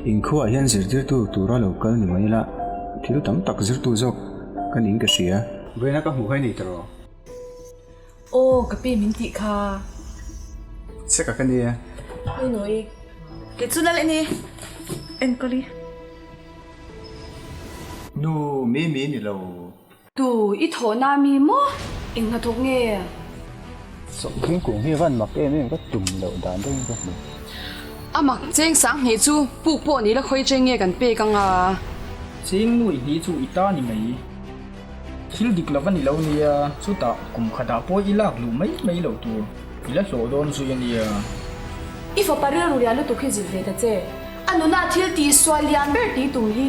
Inkhuaah hian zirtirtu tura lo kal ni mai ila, thil tam tak zirtu zawk ka niin ka hria. Vawiina ka hmuh hi a ni tawh. Aw, ka pi min tih kha. Cheka ka nia. Nui nui. Kei chu lal i ni. Enkawl i. Nu, mi mi ni lo. Tu, i thawhna mi maw? Eng hnathawk nge? Sawhthing kung hi van mak em em ka tum loh dan deuhin ka hmu. A mak cheng sang hnih chu puk pawh ni la khawi cheng nge kan pek ang a? Cheng nuaih hnih chu i ta ni mai. Thil dik lo a ni lo nia, chutah kum khatah pawh i lak luh mai mai loh tur i la hlawh dawn zui a nia. I fapa rilru lian lutuk hi zilh ve ta che. A nuna thil tih sual lian ber tih tum hi.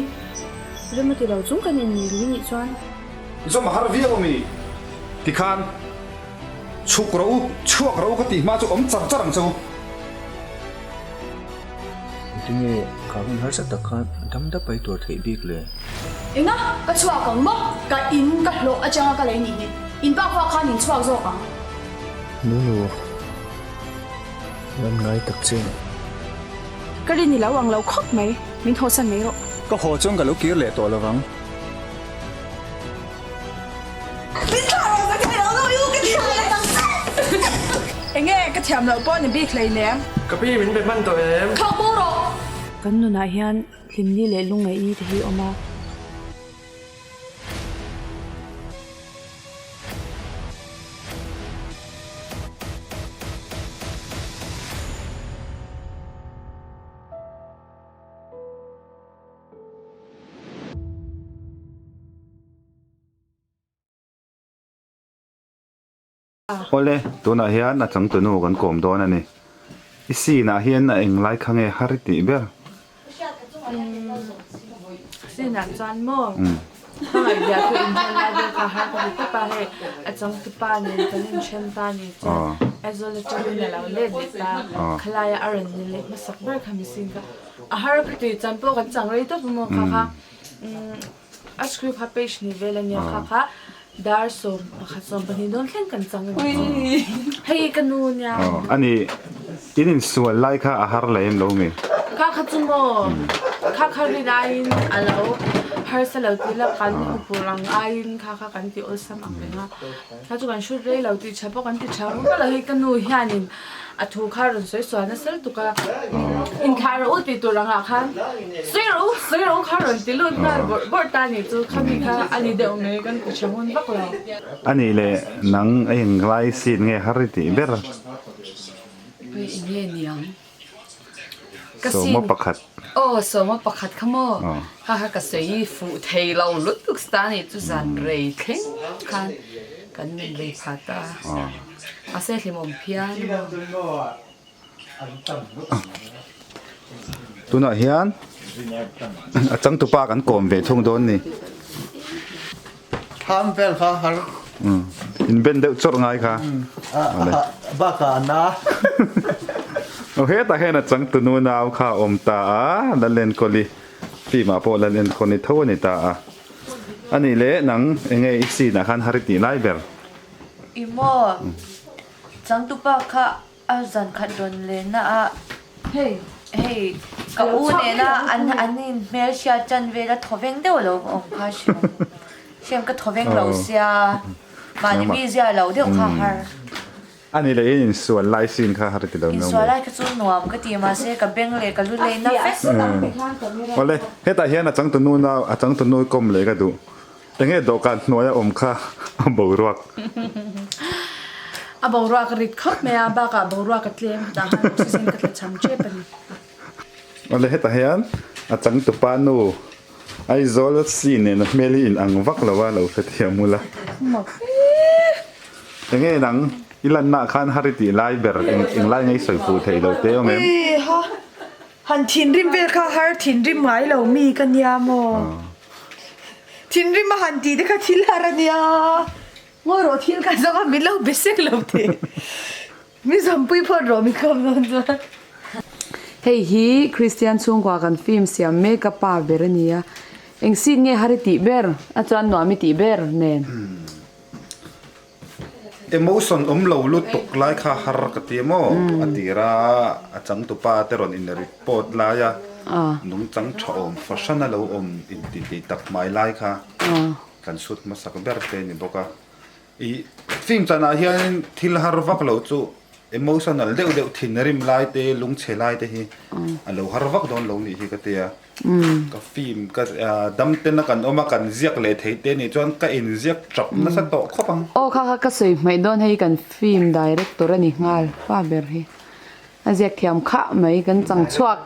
Rem a ti lo chung kan in lui nih chuan. Zawm a har viau a mi? Tikhan chhuk rawh u, chhuak rawh u ka tih hma chu awm char char ang che u. Engtinge kha hun harsa tak khan dam dap a i tuar theih bik le? Enga? Ka chhuak ang maw? Ka in ka hlawh atanga ka lei nih hi. In bak vak khan in chhuak zawk ang. Nunu, lan ngai tak che. Ka rin i lo ang lo khawp mai, min hawsan mai rawh. Ka haw chuan ka lo kir leh tawh lovang. Enge ka thiam loh pawh ni bik hleinem. Ka pi min be hman tawh em? Thawk bo rawh! Kan nunah hian hlimni leh lungngaih te hi awm a. Awle, tunah hian a changtunu kan kawm dawn a ni. I scene ah hian a englai kha nge har i tih ber? Scene ah chuan maw ka ngaihbia chu inhman lai vel kha har ka ti tawp a, hei a changtupa nen kan inthen ta ni chuan Aizawl atangin a lo let leh ta, khalaia a rawn ni leh hmasak ber kha mi scene kha a har ka ti chuan pawh kan chang rei tawp a maw kha kha. A script kha page ni vel ania kha kha dar 11 12 dawn thleng kan chang a ni. Hei ka nu nia. Ani in insual lai kha a har leh em lo mi? Kha kha chu maw kha kha rin aiin a lo harsa lo tih la kan hupur ang aiin kha kha kan ti awlsam ang reng a. Kha chu kan hrut rei lo tih tha pawh kan ti tha ang vak lo hei ka nu hianin a thu kha rawn sawi sual nasa lutuk a inthlah rawh u tih tur angah khan sawi rawh u sawi rawh u kha rawn ti lut nghal bawrh bawrh ta ni chu khami kha a ni deuh mai kan ti tha ngun vak lo. A nih leh nang a inglai seat nge har i tih ber? Ui enge niang? Ka Sawma pakhat. Aw sawma pakhat kha maw? Ha ha ka sawi fuh thei lo lutuk ta ni chu zan rei thleng khan kan min rei phat a. Mahse hlimawm phian maw? Tunah hian a changtupa kan kawm ve thung dawn ni. Thlam vel kha har. In ben deuh chawrh ngai kha. Bakah a na. Aw hetah hian a changtunu nau kha a awm ta a, Lalenkawli film ah pawh Lalenkawli tho a ni ta a. Anih leh nang enge i scene ah khan har i tih lai ber? I maw? Changtupa kha A zan khat rawn lenna a hei hei ka u nena an an in hmelhriat chan vel a thawveng deuh alo awm kha hriam hriam ka thawveng lo sia mahni mi zia lo deuh kha har. Ani leh in insual lai sin kha har ti lo no. Insual lai kha chu nuam ka ti mahse ka beng leh ka lu lei na vek. Awle hetah hian a changtunu nau a changtunu kawm leh ka duh. Enge dawhkan hnuaia awm kha a boruak? A boruak a rit khawp mai a, bakah boruak a tlem hetah khan oxygen ka tla cham tep a ni. Awle hetah hian a changtupa nu Aizawl si nen a hmel hi in ang vak lo a lo hrethiam ula. Enge nang i lanna khan har i tih lai ber eng lai nge i sawi fuh theih loh te awm em? Han thinrim vel kha har thinrim ngai lo mi ka nia maw? Thinrim a han tih te kha thil har a nia. Ngawi rawh thil kha zawng a min lo be sek lo teh. Mi zampui phawt rawh mi kawm dawn chuan. Hei hi Kristian chhungkua kan film siam mek a pa ber a nia. Eng seat nge har i tih ber? A chuan nuam i tih ber nen. Emotion awm lo lutuk lai kha har ka ti maw? A tir a, a changtupa te rawn in report lai a. Nungchang tha awm fahran a lo awm inti tih tak hmai lai kha kan shoot hmasak ber te a ni bawk a. I film chanah hianin thil har vak loh chu emotional deuh deuh thinrim lai te lungchhe lai te hi a lo har vak dawn lo nih hi ka tia. Ka film ka dam tena kan awm a kan ziak leh theih te nih chuan ka inziak tap nasa tawh khawp ang. Aw kha kha ka sawi hmaih dawn hei kan film director a ni nghal pa ber hi. A ziak thiam khah mai kan chang chhuak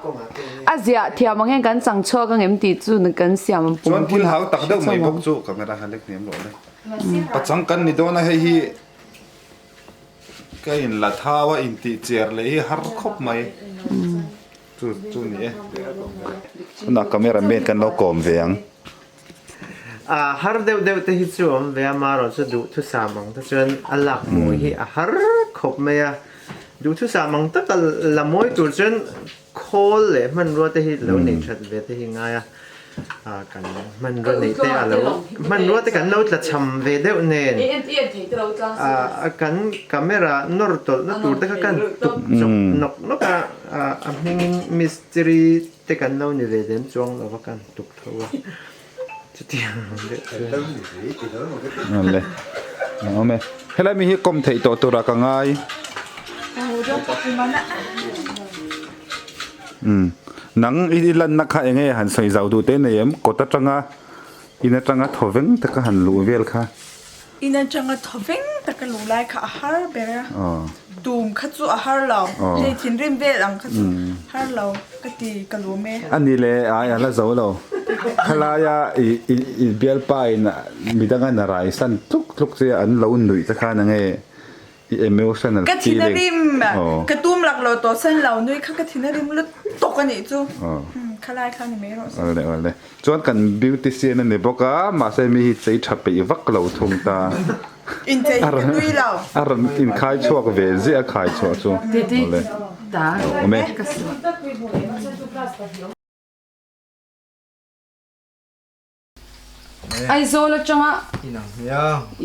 a ziah thiam ang hian kan chang chhuak ang em tih chu kan siam pum Chuan thil hau tak deuh mai bawk chu camera kha lek hniam rawh le. Pachang kan ni dawn a hei hi ka in la thau a in tih chiar leh hi har khawp mai chu chu ni e. Tunah camera man kan lo kawm ve ang. A har deuh deuh te hi chu awm ve a marawh chu duhthusam ang te chuan a lak mawi hi a har khawp mai a duhthusam ang taka la mawi tur chuan khawl leh hmanrua te hi lo nei that ve te hi ngai a kan hmanrua neih te a lo hmanrua te kan lo tla cham ve deuh nen a kan camera nawr tawlh na tur te kha kan tuk chawp nawk nawk a a hmingin mistiri te kan lo ni ve lem chuang lo va kan tuk tho a chutiang deuh chuan. Awle awm e helai mi hi kawm theih tawh turah ka ngai umm nang i lanna kha eng nge han sawi zau duh te nei em kawt atanga in atanga thaw veng taka han luh vel kha. In atanga thaw veng taka luh lai kha a har ber a, tum kha chu a har lo, hei thinrim vel ang kha chu har lo ka ti ka lum e. A ni le, ai a la zo lo. Khalaia i i bialpa in midanga na rai san tluk tluk che an lo nuih te khan ange i emotional Ka thin a rim, ka tum lak lo tawh san lo nui kha ka thin a rim lutuk a nih chu. Khalai kha ni mai rawh se. Awle awle. Chuan kan beautician a ni bawk a, mahse mi hi chei tha peih vak lo thung ta. Inchei hi ka tui lo. A rawn inkhai chhuak ve ziah a khai chhuah chu. Awle. Awm e. Aizawl atanga i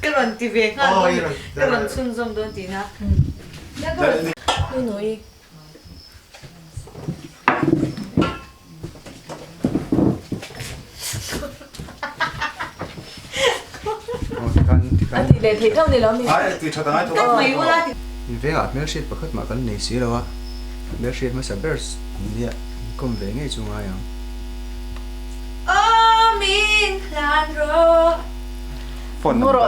Ka rawn ti ve nghal dawn ka rawn chhunzawm dawn tihna. A tih leh theih tho ni lo mi. In vengah hmelhriat pakhat mah kan nei si lo a, hmelhriat hmasa ber nia inkawm ve ngei chu ngai ang. Phone number.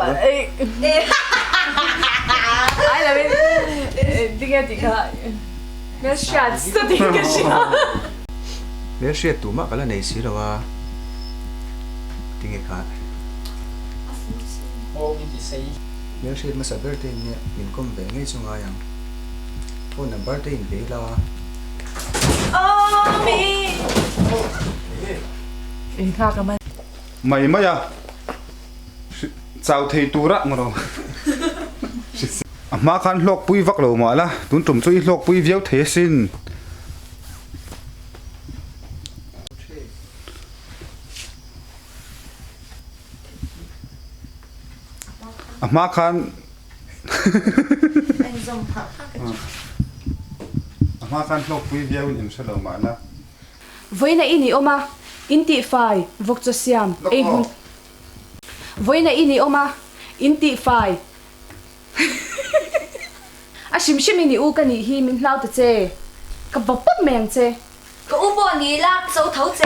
Hmelhriat tumah ka la nei si lo a, tinge kha? Hmelhriat hmasa ber te in nia min kawm ve ngei chu ngai ang. Phone number te in ve ila. Mai mai a, chau thei tura ngawt ang. A hma khan hlawkpui vak lo mah la, tun tum chu i hlawkpui viau thei asin. A hma khan A hma khan hlawkpui viau in inhre lo mah la. Vawiina i ni awm a, in tihfai, vawkchaw siam, ei hmun. Vawiina i ni awm a, in tihfai. A hrim hrim in i u ka nih hi min hlau ta che, ka va pawp mai ang che. Ka u pawh ni la, ka zo tho che.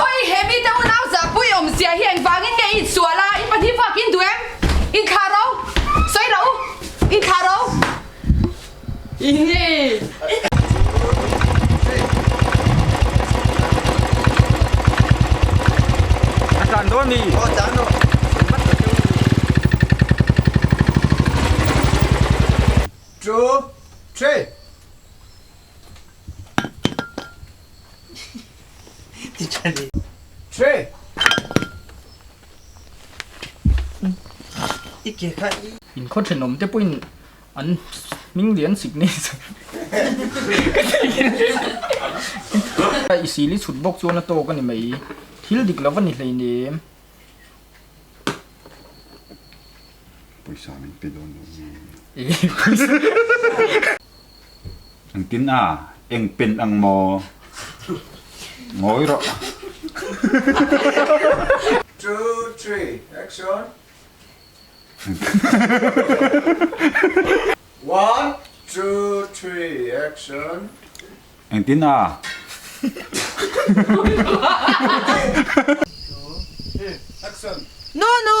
Oi he mite unau zahpui awmzia hi engvangin nge i insual a, in pahnih vak in duh em? Inthlah ro, sawi ro, inthlah ro. A tlan dawn mi? Aw tlan rawh. Two, three. Three. In khaw thenawm te pawhin An hming lian signature ka theihnghilh. i sil i chhut bawk chuan a tawk a ni mai. Thil dik lo va ni hleinem. Pawisa min pe dawn lo nge? Engtin a? Eng pen ang maw? Ngawi rawh. Two, three, action. One, two, three, action. Engtin a? No no!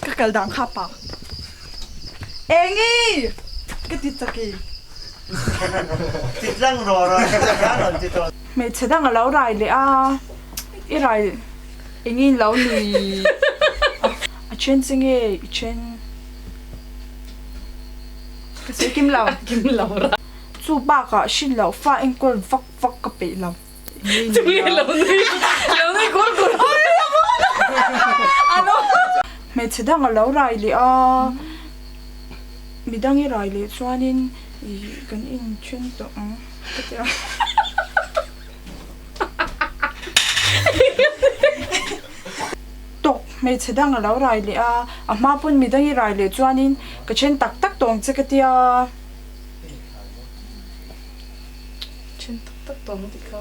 Ka kal dan kha pa. Engi! Ka ti chak i. Ti tlang rawh rawh ka rawn ti tawh. Hmeichhe dang a lo rai leh a, i rai engin lo ni a then che nge i then ka sawi kim lo. Kim lo ra. Chu bakah hrin loh fa enkawl vak vak ka peih lo. Chu nge lo nui lo nui kur kur. Hmeichhe dang a lo rai leh a, midang i rai leh chuanin kan inthen tawh ang ka ti a. Tawk hmeichhe dang a lo rai leh a, a hma pawn midang i rai leh chuanin ka then tak tak tawh ang che ka ti a. Then tak tak tawh ang tih kha.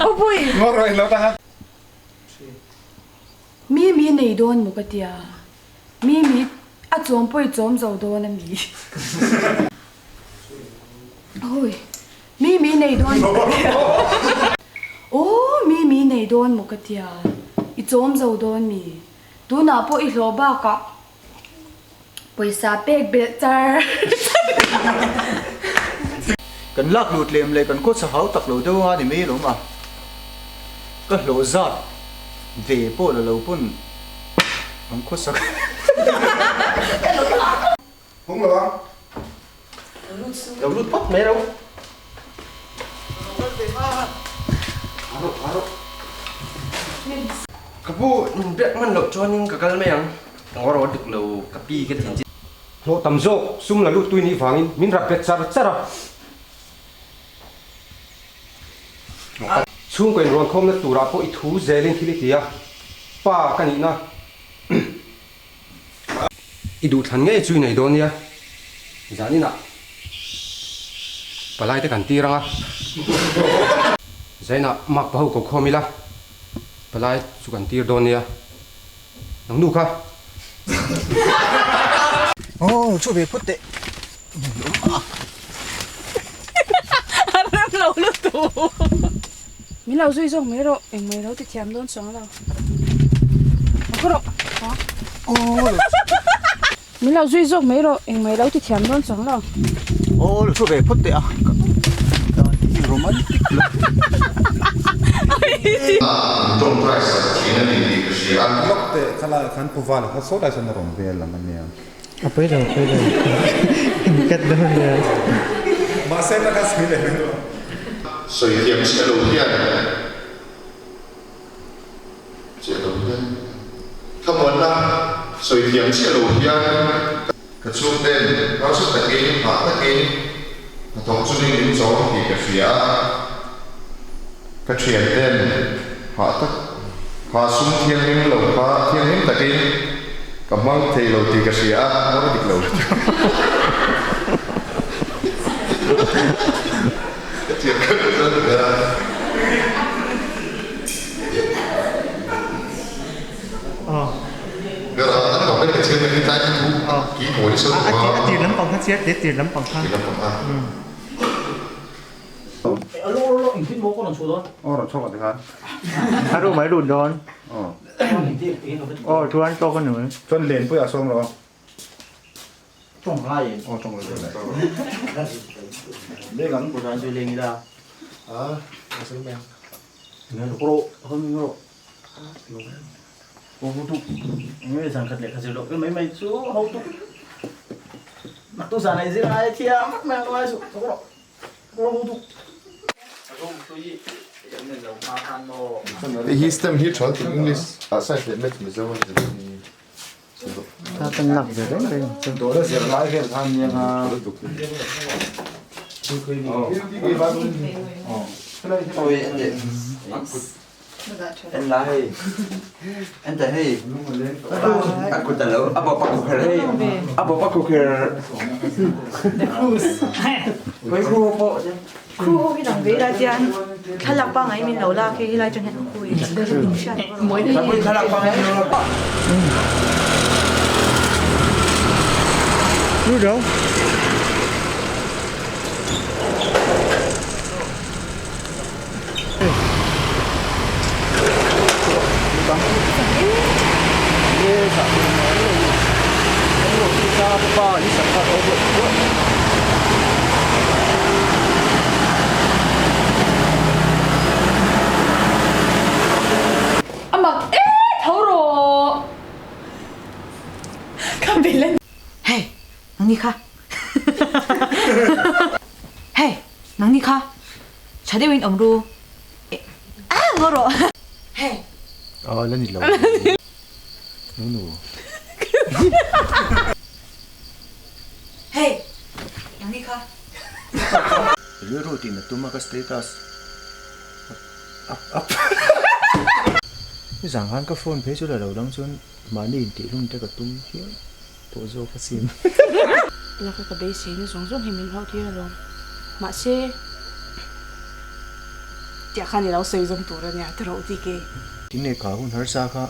Awpui! Mi mi nei dawn maw ka tia. Mi mi a chawm pawh i chawm zo dawn a mi. Awi mi mi nei dawn maw ka tia. Aw mi mi nei dawn maw ka tia. I chawm zo dawn mi. Tunah pawh i hlawh bakah pawisa pek belh char char. Kan lak lut lem leh kan khawsa hau tak lo deuh anga ni mai alawm a, ka hlawh zat ve pawh la lo pawn kan khawsa Hung lo ang. Lo lut phawt mai ro. Ka pu in biak hman loh chuanin ka kal mai ang. Ngaw dik lo ka pi ka thin chi. Hlawh tam zawk sum la lut tui nih vangin min rap bet char char a. Chhungkaw inrawnkhawmna turah pawh i thu zelin thil i ti a, pa ka nihna. I duhthlan ngei chu i nei dawn nia, zaninah palai te kan tir ang a, zainah mark pa ho ko khawm ila, palai chu kan tir dawn nia, nang nu kha. Aw, thu ve phawt teh. A rem lo lutuk. Min lo zui zawk mai rawh, engmah i lo ti thiam dawn chuang lo. Haw rawh, haw. Min lo zui zawk mai rawh, engmah i lo ti thiam dawn chuang lo. Aw, lo thu ve phawt teh a. Romantic lo. Tawngtai sak thin a ni tih ka hria a. Lawk teh, khalai khan Pu Vala kha sawtlai sawn a rawn vel ang a nia. A pawi lo, a pawi lo. Inkat dawn nia. Mahse ka kha sawi leh mai lo. Sawi thiam chiah lo hian chiah lo hian thlamuanna sawi thiam chiah lo hian ka chhungten harsa takin hah takin hnathawk chungin min chawm tih ka hria a, ka thianten hah tak kha sum thianghlim lo kha thianghlim takin ka hmang thei lo tih ka hria a, ngawr dik lo Ka thiam kha ka chuan ka Ber a, an bang ber ka chhiar mai tlai kha thu ki kawi nasa lutuk a. A tir lampang kha chhiar teh tir lampang kha. Tir lampang kha. Aw rawn chhuak ang tikhan. A room ah i lut dawn. Aw chuan tawk a ni mai. Chuan Lenpui ah sawm rawh. Tawng lai em? Aw tawng lai lai. Leng ang. Pura chu leng ila. A, a sal mai ang. Ro, hom ro. Ko hu tu. Nge zan khat le kha zir lo mai mai chu ho tu. Nak tu zan ai zir ai thiam mak mai ang ai su. Ro. Ro hu tu. Hei hi stem hi tha tum English ah science leh maths Mizo a ni. Thla kan lak ve reng reng ang chu. Dawla zir lai vel khan nia nga. En la hei en ta hei a kut a lo a bawp a kut kher hei a bawp a kut kher khawi khu pawh Khu ho hi dang ve ila tian thlalak pangngai min lo lak hi helai atang hian a khu hi in hriat thlalak pangngai min lo lak. A mak e tho rawh. Ka bel a ni. Hey, nangni kha. Hey, nangni kha. Tha deuhin awm ru. Ah, ngaw rawh. Hey. Ah, la ni lo. No no. Hey, nangni kha. Rilru tih na tum a ka status up up. Nizan khan ka phone phei chu la lo dang chuan mahni intihhlum te ka tum hial. Tawh zawk a sin. Laka ka beiseina zawng zawng hi min hlauh tir alawm. Mahse, tiah khan i lo sawi zawng tur a nia ti rawh ti ke. Tinge kha hun harsa kha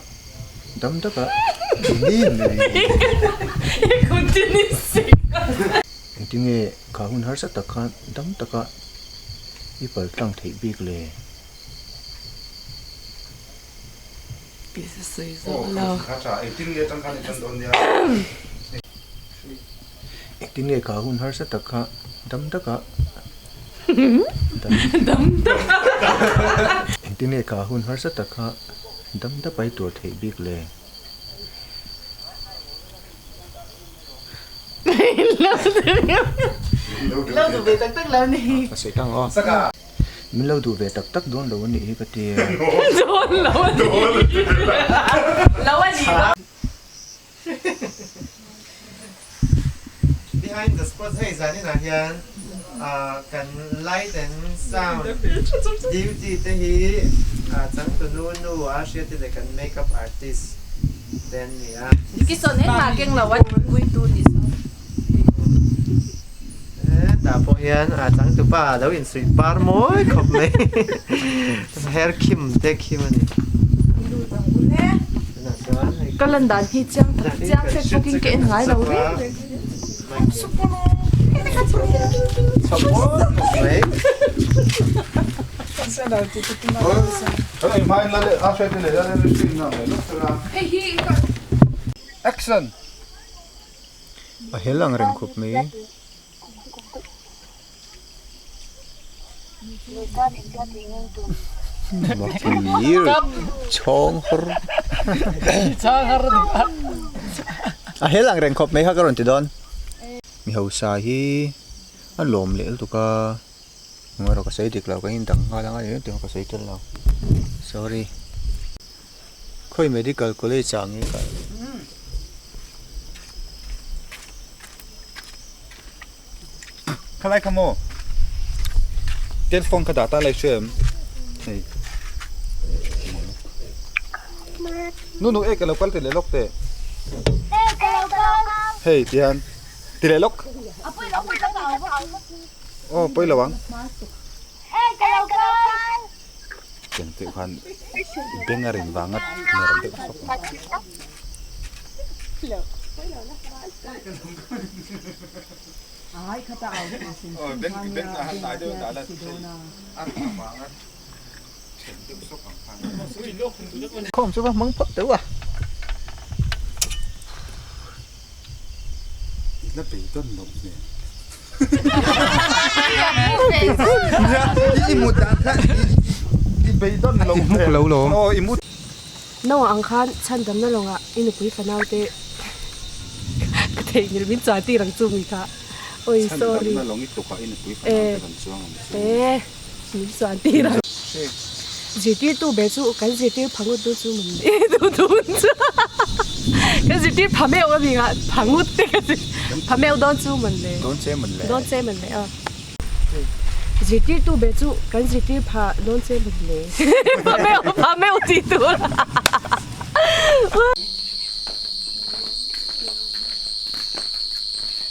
dam taka ni mai. Engtinge kha hun harsa tak kha dam taka i pal tlang theih bik le? Engtin nge ka hun harsa tak kha dam taka Engtin nge ka hun harsa tak kha dam dapai tur theih bik le? Ka sawi tang aw. Min lo duh ve tak tak dawn lo a nih hi ka ti a. Dawn lo a nih hi. Lo a nih lo. Behind the spot hei zaninah hian kan light and sound duty te hi changtunu nu a hriat te leh kan makeup artist te an ni a. Dikison engmah keng lo a puitu ni saw. Hetah pawh hian a changtupa a lo insuih par mawi khawp mai. Her khim te khim a ni. Ka lan dan hi chiang tak chiang fek bawkin ka en ngai lo reng reng. Action! A hel ang reng khawp mai. Chhawng har. A hel ang reng khawp mai kha ka rawn ti dawn. Mi hausa hi a lawm leh lutuk a, eng erawh ka sawi dik lo ka indang nghal ang a ni tih ka sawi tel lo sorry. Khawi medical college ah nge kal? Khalai kha maw? Telephone kha dah ta lai hria em? Hei. Nu nu e ka lo kal ti leh lawk teh. Hei tihian ti leh lawk. Aw pawi lo ang. Tiang teuh khan beng a rin vanga ner deuh sawk ang. Khawm chu va hmang phawt teuh a. I la beidawn loh hmel. I mut dan kha i beidawn loh hmel. Aw i mut. Naua ang khan chhandamna lawngah i nupui fanau te ka theihnghilh min chuan tir ang chu mi kha. Oi sorry. Chhandamna lawng i tukah i nupui fanau te kan chuang ang chu. E min chuan tir ang. Zirtirtu ber chu kan zirtir phangut du chu mun ni. Du dun chu. Kan zirtir pha meuh a mi ngah pha ngut te ka ti. Pha meuh dawn chu mawn le. Dawn che mawn le. Dawn che mawn le aw. Zirtirtu be chu kan zirtir pha dawn che mawn le. Pha meuh pha meuh tih tur.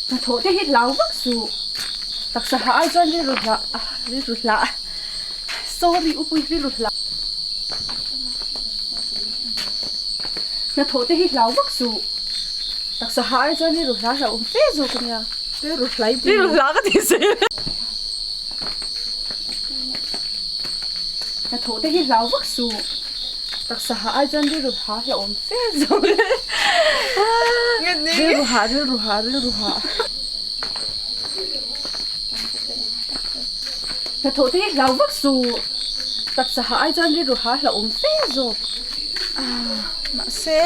Hnathawh te hi hlau vak suh. Taksa hah ai chuan rilru hlah rilru hlah sorry upui rilru hlah. Hnathawh te hi hlau vak suh. Taksa hah ai chuan rilru hlah hlauhawm fe zawk a nia. Rilru hlai rilru hlah ka ti si. Hnathawh te hi hlau vak suh. Taksa hah ai chuan rilru hah hlauhawm fe zawk a nia. Rilru hah rilru hah rilru hah. Hnathawh te hi hlau vak suh. Taksa hah ai chuan rilru hah hlauhawm fe zawk. Mahse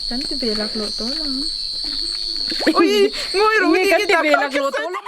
kan ti ve laklawh tawh ang. Ui ngawi rawh Kan ti ve laklawh tawh lo.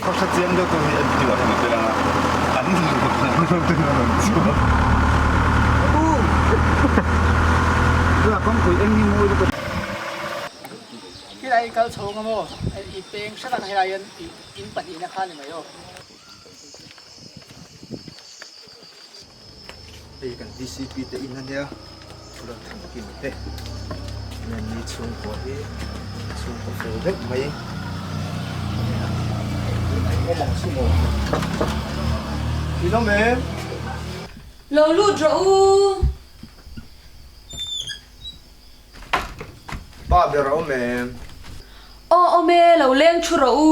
Khawhra chiang deuh tur hi an ti ah hian a tel ang a, an lo ten a rawn chhuak. Tunah kawngpui eng hi mawi lutuk. Khilai kal chho ang maw? I peng hret ang helai hian i in pahnihna kha ni mai aw. Hei kan VCP te in ania rawn thleng kim te nen ni chhungkua hi chhungkaw fel vek mai awm ang chu maw in awm em? Lo lut rawh u. Pa ber a awm em? Aw awm e, lo leng thu rawh u.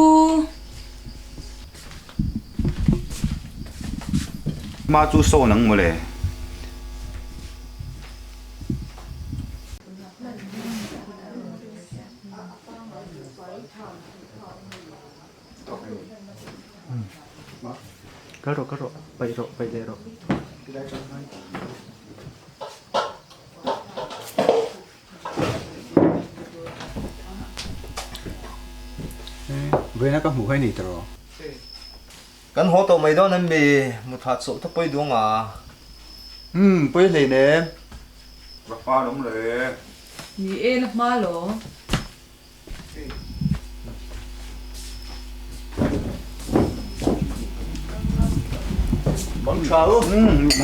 Ma chu sawn ang mawle. Kal rawh kal rawh paih rawh paih leh rawh. Vawiina ka hmuh hi a ni tawh. Kan haw tawh mai dawn em mi? Mutha chawlh te pawi duang a. Umm pawi hlei nem. La hma lawm le. Ni e la hma lo. Mang tha u.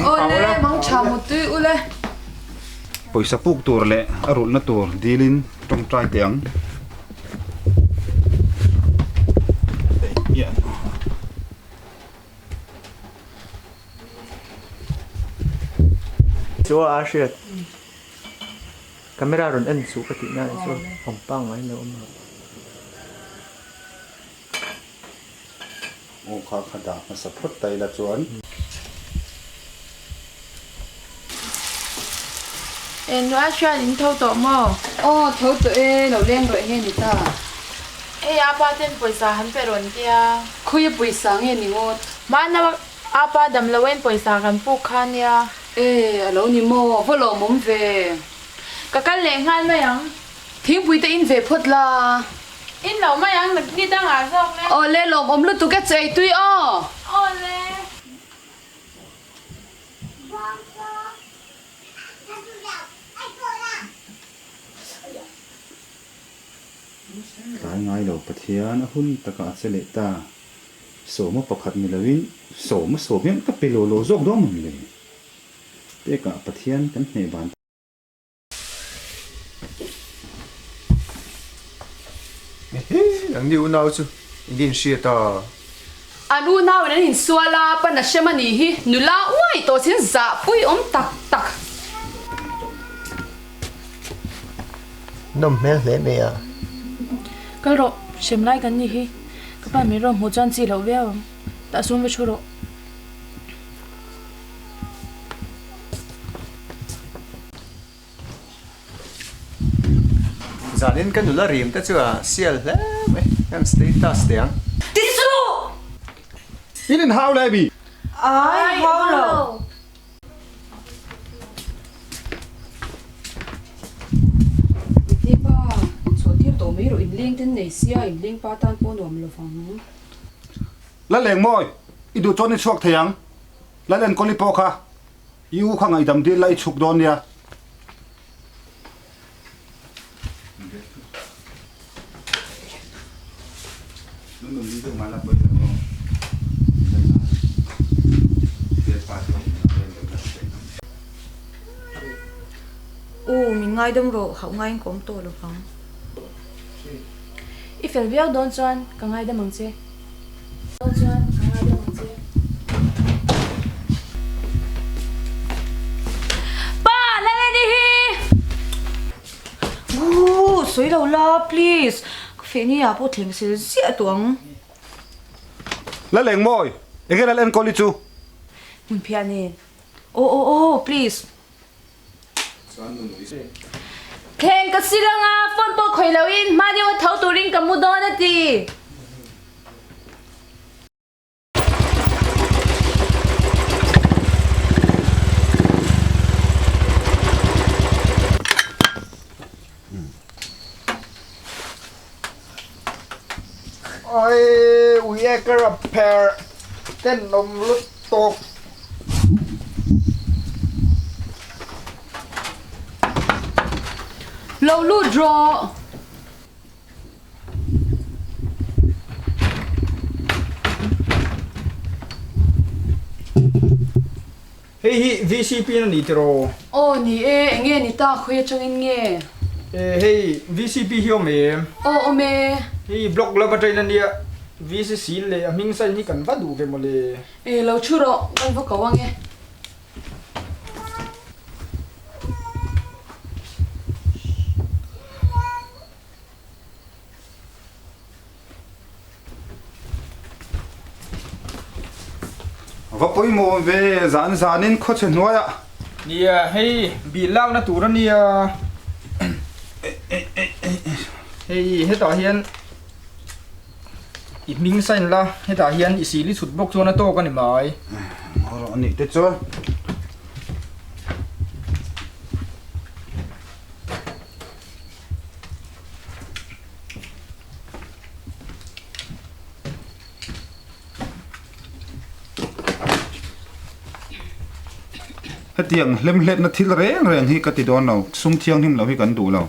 Awle mang tha mutui ule. Pawisa puk tur leh a rulhna tur dilin tawngtai teh ang. Chu a hriat. Camera rawn en suh ka tih na chu awm pangngai lo awm lo. Aw kha kha dah hmasa phawt ta ila chuan. E Nua hriat in tho tawh maw? Aw tho tawh e, lo leng rawh enge ni ta? Hei a pa ten pawisa han pe rawn tia. Khawi a pawisa nge ni ngawt? Hmana a pa dam lo en pawisa kan puk kha nia. E a lo ni maw? Va lawmawm ve. Ka kal leh nghal mai ang. Thingpui te in ve phawt la. In lo mai ang, ni dangah zawk le. Aw le lawmawm lutuk e chei tui aw. Aw le. Tlai ngai lo Pathian a hun takah a che leh ta. Sawma pakhat ni loin sawma sawm hian ka pe lo lo zawk dawn maw ni le? Pekah Pathian kan hneh ban. Ehe, nangni unau chu enge in hriat a? An unau in an insual a, pan a hrem a nih hi, nula uai tawh chin zahpui awm tak tak. Nawm hmel hle mai a. Kal rawh, hrem lai kan nih hi, ka pa min rawn hmuh chuan chi loh viau ang, tah sum va thu rawh. Zanin ka nula rim te chu a sial hle mai, kan status teh ang. Ti suh! In inhau le mi? Ai, hau lo. Mite pa, chhuah tir tawh mai rawh, inleng ten nei sia, inleng pa tan pawh nuam lo vang. Laleng mawi, i duh chuan i chhuak thei ang. Lalenkawli pawh kha i u kha ngaihdam dil la i chhuk dawn nia. U, min ngaidam rawh, hauh ngaiin ka awm tawh lo vang. I fel viau dawn chuan ka ngaidam ang che. Dawn chuan ka ngaidam ang che. Pa, Laleni hi! Ooh, sawi lo la, please. Ka fehni ah pawh thleng sel ziah tawh ang. Laleng mawi, enge lal enkawl i chu? Hmun phiah nen. Aw aw aw, please. Thleng ka sil anga, phone pawh khawih loin hma deuha tho turin ka mu dawn a ti. Oi, ui e ka rap pher tenawm lutuk. Lo lut rawh. Hei hi VCP na ni tiraw? Aw ni e, enge ni ta khawi atangin nge? E hei VCP hi awm em? Aw awm e. Hei block lova train ania, VCC leh a hming sign hi kan va duh ve mawle. E lo thu rawh, kan va ko ange. Va pawimawh ve zan zanin khawchhe hnuaiah. Nia hei bil lakna tur a nia hei hetah hian i hming sign la hetah hian i sil i chhut bawk chuan a tawk a ni mai. Rawh a nih te chuan. Hetiang hlemhletna thil reng reng hi ka ti dawn lo, sum thianghlim lo hi kan duh lo.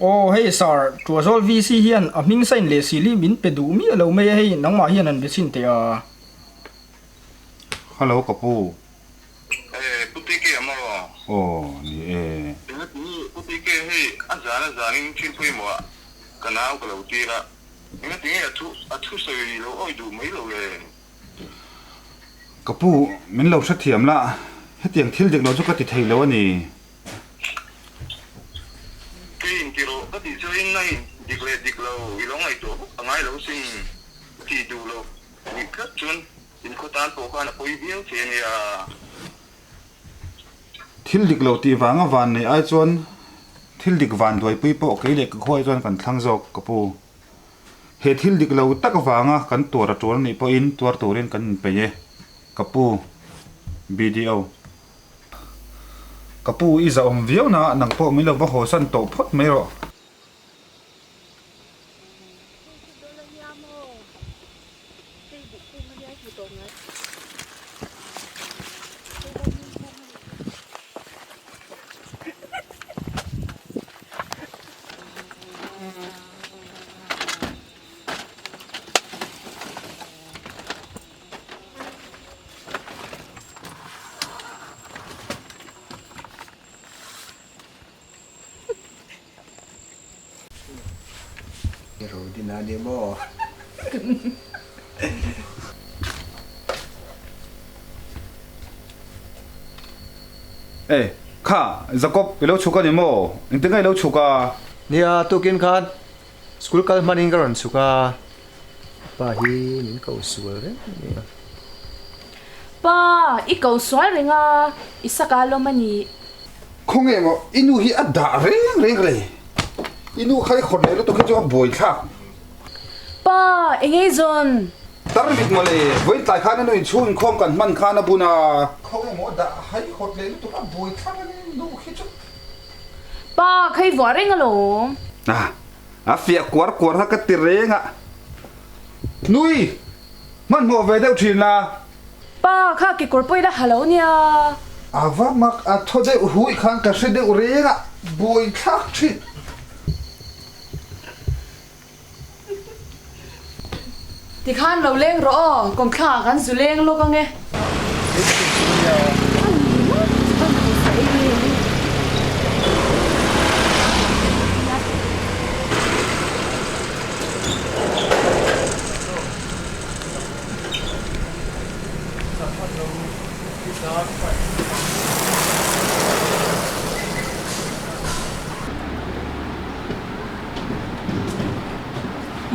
Aw hei sir, Tuazawl VC hian a hming sign leh sil hi min pe duh miah lo mai a hei nangmah hian an be chhin teh a. Hello ka pu. Eh Pu TK a maw? Aw ni e. Pu TK hei a zan a zanin thil pawimawh ah ka nau ka lo tir a, engatinge a thu a thusawi lo awi duh mai lo le? Ka pu, min lo hrethiam la, hetiang thil dik lo chu ka ti thei lo a ni. Kei in ti rawh ka tih chuan in dik leh dik lo i lo ngaihtuah vak a ngai lo sin tih duh loh nih tlat chuan in khaw tan pawh khan a pawi viau che a nia. Thil dik lo tih vanga van neih ai chuan thil dik van duaipui pawh kei leh ka khuai chuan kan thlang zawk ka pu. He thil dik lo tak avanga kan tuar a tul anih pawhin tuar turin kan inpeih e, ka pu. BDO. Ka pu i zahawm viau na nang pawh min lo va haw san tawh phawt mai rawh. Rodina ni maw? E, kha, Jacob, i lo chhuk a ni maw? Engtin nge i lo chhuk a? Nia, tukin khan school kal hmanin ka rawn chhuk a, pa hi min ko sual reng a nia. Pa, i ko sual reng a, i sak a lawm a nih. Khawnge maw i nu hi a dah reng reng le? I nu kha i khawrh leh lutuk hi chu a buaithlak. Pa, engei zawn? Tar mit maw le, vawiin tlai khan a nu inchhung inkhawm kan hman khan a bun a. Khawnge maw a dah hai hawt leh lutuk a buaithlak a ni nu khi chu. Pa, kha i vuah reng alawm. A, a fiah kuar kuar kha ka ti reng a. Nui, hmanhmawh ve deuh thin la. Pa, kha kekawr pawh i la ha lo nia. A va mak a thaw deuh hui khan ka hre deuh reng a, buaithlak thin. Tikhan lo leng rawh aw, kawmthla ah kan zu leng lawk ange.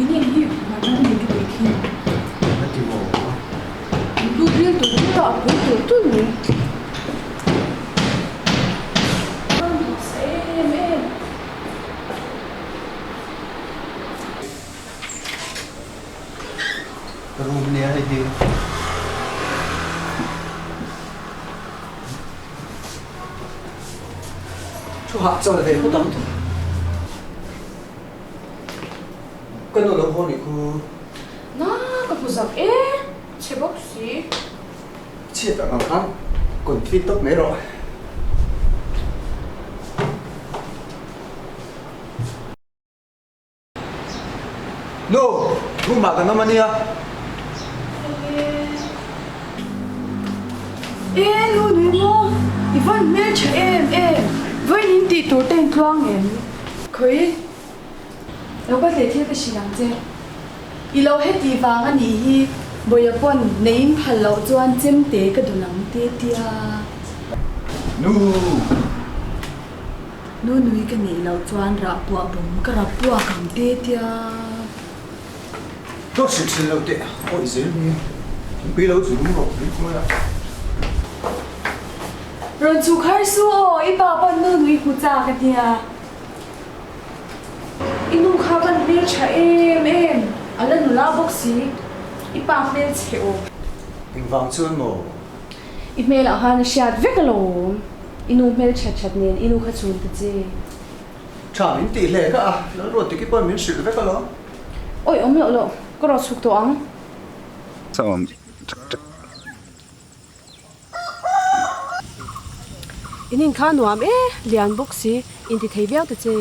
In in hi van ram nei ka tih khi. A ti maw? In lut ril tur tur a, a pui tur tur mai. Van hausa em em. Room nia hei hi. Thu hah chawl ve phawt ang. Ka nu lo haw nih khu. Na ka hmu zak e, chhe bawk si. Chhiat ang ang khan confit tawp mai rawh. Nu, room ah kan awm a nia. E nu nui maw, i vawn hmel tha em em, vawiin in tih tur te in tluang em? Khawi, lo ka hlei thil ka hrilh ang che. I lo heti vang a nih hi, Bawia pawn nei in phal loh chuan chemte ka dun ang te tia. Nu! Nu nui ka neih loh chuan rah puah bawm ka rap puak ang te tia. Tawk hrilh hrilh loh teh awih zel mai a, thingpui lo chu lung rawh min khawi a. Rawn chhuk har su aw, i pa pawn nu nui hmu chak a nia. I nu kha van hmel tha em em, a la nula bawk si, i pa hmel chhe aw. Engvang chuan maw? I hmelah khan a hriat vek alawm, i nu hmel that that nen i nu kha chhun ta che. Tha min tih hle ka a, Lalruatiki pawn min hrilh vek alawm. Awi awm loh loh, ka rawh chhuk tawh ang. Chawm chak chak. In in kha nuam e, lian bawk si, inti thei viau ta che.